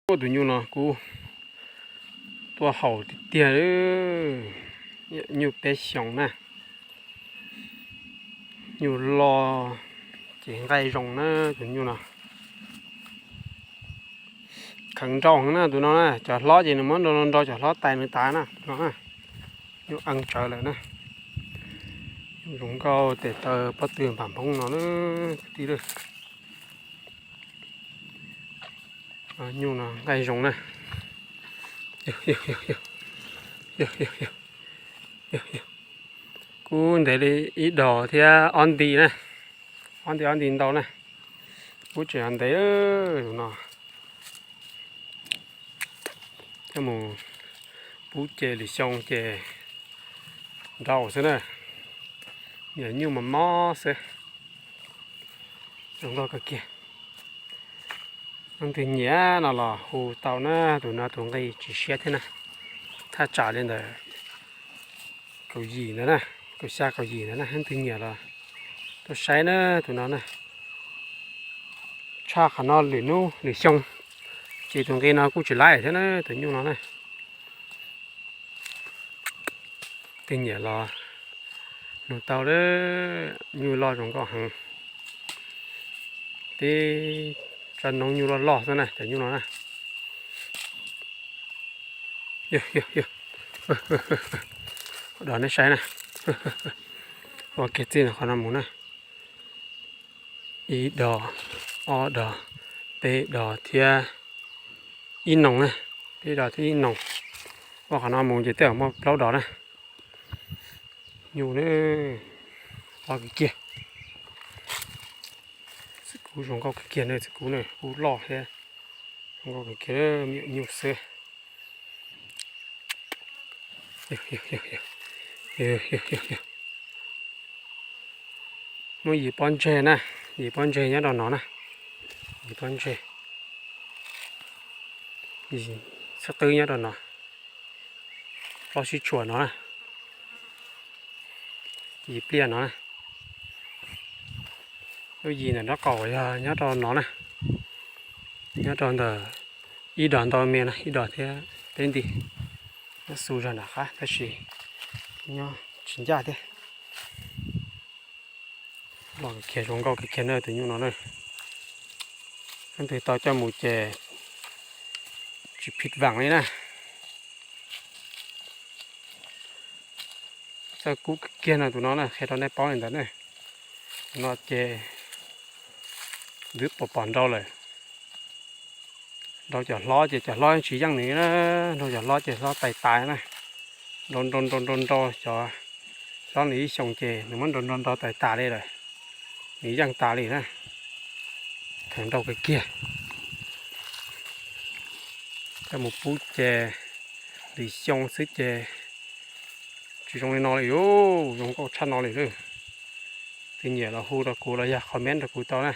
Tus nyuj no kuj tuaj haum tiag tiag, nyuj peb xyoos na. Nyuj loj ces nqaij zoo na tus nyuj no. Kheev nrau heev na tus no na, cov hlob ces nws muab nrau nrau cov hlob tais nws tas na no. Nyuj ees tsawv lawm na. Nyuj zoo nkauj tes taw pob tw npam nphoob no na kwv tij. Nyuj no nqaij zoo na. Kuj ntev li ib dos thiab ob nti na, ob nti ob nti ntau na. Kuj tseem ntev no. Coj mus pub ces lwm xyoo ces nrau xwb na. Yog nyuj mos mos xwb. Zoo nkauj kawg kiag. Leej twg nyiam no los hu tau na, tus no tus nqi tsis siab thiab na. Thaj tsam li ntawm kaum yim ntawd na, kaum xya kaum yim ntawd na, leej twg nyiam los tuaj saib na tus no na. Tshaj qhov no lwm hnub lwm xyoo ces tus nqi no kuj tsis laib thiab na tus nyuj no na. Twg nyiam los nug tau lawm, nyuj loj zoo nkauj heev. Tib tsob noob nyuj loj loj xwb na cov nyuj no na. Yog, yog, yog. Dos nej saib na. Ua kiag txij no qhov no mus na. Ib dos, ob dos, peb dos thiab ib noog na. Peb dos thiab ib noog. Ua qhov no mus ces twb muaj plaub dos na. Nyuj na, loj kawg kiag. Txiv kub zoo nkauj kawg kiag na, txiv kub na kuj loj thiab. Zoo nkauj kawg kiag, me nyuam nyuj xwb. Muaj yim pob ntseg na, yim pob ntseg nyob rau no na. Yim pob ntseg, yim xub qwb nyob rau no, plaub sib tshuam no na, yim pliaj no na. Lub yim ntawm nraub qaum yog nyob rau no na, nyob rau ntawm ib dos ntau me na, ib dos thiab peb nti. Nyob xu zog nram qab tab sis nyob tsis ncaj thiab. Loj kawg kiag, zoo nkauj kawg kiag na tus nyuj no na. Leej twg tau coj mus ces tsis phim vam li na. Txawj kub kawg kiag no tus no na, qhia rau nej paub li ntawd na. Tus no ces twb pom pom nrau lawm. Nrau cov hlob ces cov hlob tsis yeej nws na, nrau cov hlob ces hlob tais tas na. Nrau nrau nrau nrau nrau cov hlob nws ib xyoos ces nws muab nrau nrau nrau tais tas li lawm. Nws yeej tas li na. Kheev nrau kawg kiag. Coj mus pub ces lwm xyoo xwb ces tsis zoo li no li, zoo nkauj tshaj no li lawm. Tus nyiam los hu rau kuv los yog comment rau kuv tau na.